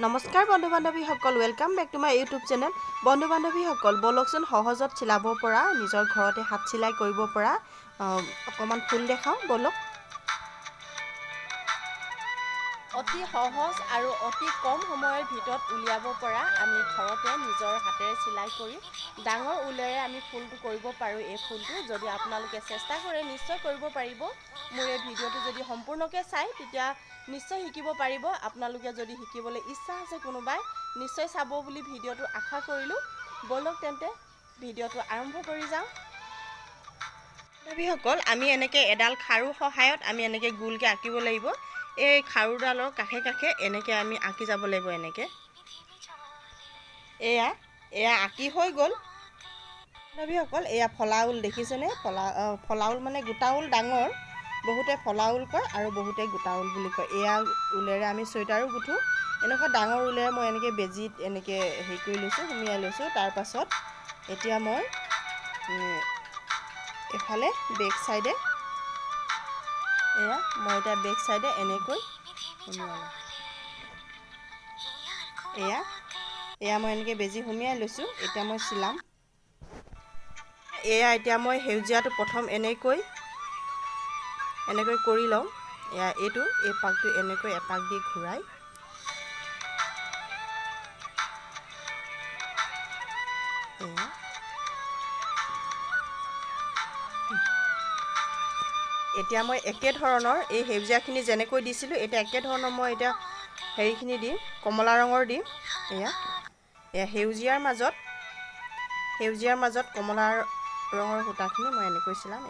নমস্কাৰ বন্ধু বান্ধৱীসকল, welcome back to my YouTube channel. বন্ধু বান্ধৱীসকল, ব'লকচোন সহজত চিলাব পৰা, নিজৰ ঘৰতে হাত চিলাই কৰিব পৰা অকণমান ফুল দেখাওঁ ব'লক। অতি সহজ আৰু অতি কম সময়ৰ ভিতৰত উলিয়াব পৰা, আমি ঘৰতে নিজৰ হাতেৰে চিলাই কৰি ডাঙৰ ঊলেৰে আমি ফুলটো কৰিব পাৰোঁ। এই ফুলটো যদি আপোনালোকে চেষ্টা কৰে, নিশ্চয় কৰিব পাৰিব। মোৰ এই ভিডিঅ'টো যদি সম্পূৰ্ণকৈ চায়, তেতিয়া নিশ্চয় শিকিব পাৰিব। আপোনালোকে যদি শিকিবলৈ ইচ্ছা আছে কোনোবাই, নিশ্চয় চাব বুলি ভিডিঅ'টো আশা কৰিলোঁ। ব'লক তেন্তে ভিডিঅ'টো আৰম্ভ কৰি যাওঁ। বান্ধৱীসকল, আমি এনেকৈ এডাল খাৰুৰ সহায়ত আমি এনেকৈ গোলকৈ আঁকিব লাগিব। এই খাৰুডালৰ কাষে কাষে এনেকৈ আমি আঁকি যাব লাগিব এনেকৈ। এয়া আঁকি হৈ গ'ল। বান্ধৱীসকল, এয়া ফলা ঊল দেখিছেনে? ফলা ঊল মানে গোটা ঊল ডাঙৰ, বহুতে ফলা ঊল কয় আৰু বহুতে গোটা ঊল বুলি কয়। এয়া ঊলেৰে আমি চুৱেটাৰো গুঠোঁ। এনেকুৱা ডাঙৰ ঊলেৰে মই এনেকৈ বেজীত এনেকৈ হেৰি কৰি লৈছোঁ, সুমিয়াই লৈছোঁ। তাৰপাছত এতিয়া মই এফালে বেক চাইডে, এয়া মই এতিয়া বেক চাইডে এনেকৈ সুমিয়ালোঁ। এয়া মই এনেকৈ বেজী সুমিয়াই লৈছোঁ। এতিয়া মই চিলাম। এয়া এতিয়া মই সেউজীয়াটো প্ৰথম এনেকৈ এনেকৈ কৰি লওঁ। এয়া এইটো এই পাকটো এনেকৈ এপাক দি ঘূৰাই এয়া এতিয়া মই একেধৰণৰ এই সেউজীয়াখিনি যেনেকৈ দিছিলোঁ, এতিয়া একেধৰণৰ মই এতিয়া হেৰিখিনি দিম, কমলা ৰঙৰ দিম। এয়া সেউজীয়াৰ মাজত কমলা ৰঙৰ সূতাখিনি মই এনেকৈ চিলাম।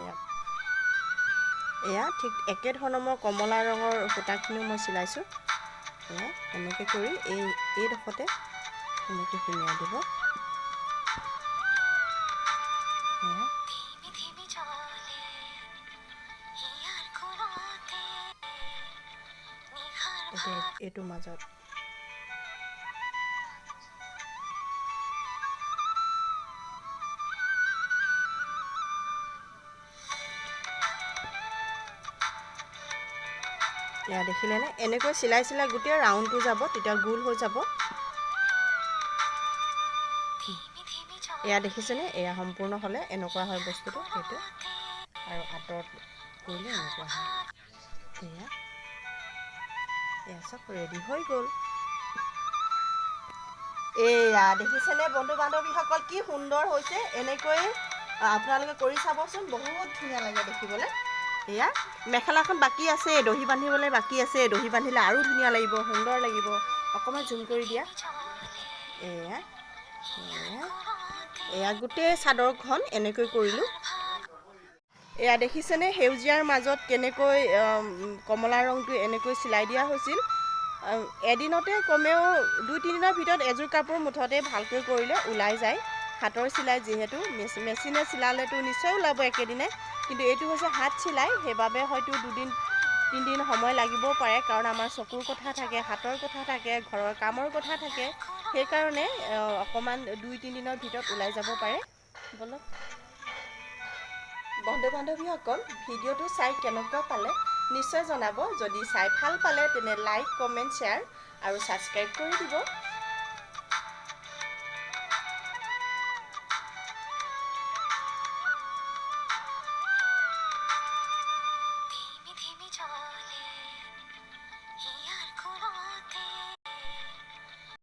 এয়া ঠিক একেধৰণৰ মই কমলা ৰঙৰ সূতাখিনিও মই চিলাইছোঁ। এয়া এনেকৈ কৰি এইডোখৰতে এনেকৈ সুমিয়াই দিব। এয়া এতিয়া এইটোৰ মাজত এয়া দেখিলেনে? এনেকৈ চিলাই চিলাই গোটেই ৰাউণ্ডটো যাব, তেতিয়া গোল হৈ যাব। এয়া দেখিছেনে? এয়া সম্পূৰ্ণ হ'লে এনেকুৱা হয় বস্তুটো। সেইটো আৰু আঁতৰত কৰিলে এনেকুৱা হয়। এয়া চব ৰেডি হৈ গ'ল। এয়া দেখিছেনে বন্ধু বান্ধৱীসকল, কি সুন্দৰ হৈছে! এনেকৈ আপোনালোকে কৰি চাবচোন, বহুত ধুনীয়া লাগে দেখিবলৈ। এয়া মেখেলাখন বাকী আছে, দহি বান্ধিবলৈ বাকী আছে। দহি বান্ধিলে আৰু ধুনীয়া লাগিব, সুন্দৰ লাগিব। অকণমান জুম কৰি দিয়া। এয়া এয়া গোটেই চাদৰখন এনেকৈ কৰিলোঁ। এয়া দেখিছেনে, সেউজীয়াৰ মাজত কেনেকৈ কমলা ৰংটো এনেকৈ চিলাই দিয়া হৈছিল। এদিনতে কমেও 2-3 দিনৰ ভিতৰত এযোৰ কাপোৰ মুঠতে ভালকৈ কৰিলে ওলাই যায়। হাতৰ চিলাই যিহেতু, মেচিনে চিলালেতো নিশ্চয় ওলাব একেদিনাই, কিন্তু এইটো হৈছে হাত চিলাই, সেইবাবে হয়তো 2 দিন 3 দিন সময় লাগিবও পাৰে। কাৰণ আমাৰ চকুৰ কথা থাকে, হাতৰ কথা থাকে, ঘৰৰ কামৰ কথা থাকে, সেইকাৰণে অকণমান 2-3 দিনৰ ভিতৰত ওলাই যাব পাৰে। ব'লক। বন্ধু বান্ধৱীসকল, ভিডিঅ'টো চাই কেনেকুৱা পালে নিশ্চয় জনাব। যদি চাই ভাল পালে, তেনে লাইক, কমেণ্ট, শ্বেয়াৰ আৰু ছাবস্ক্ৰাইব কৰি দিব।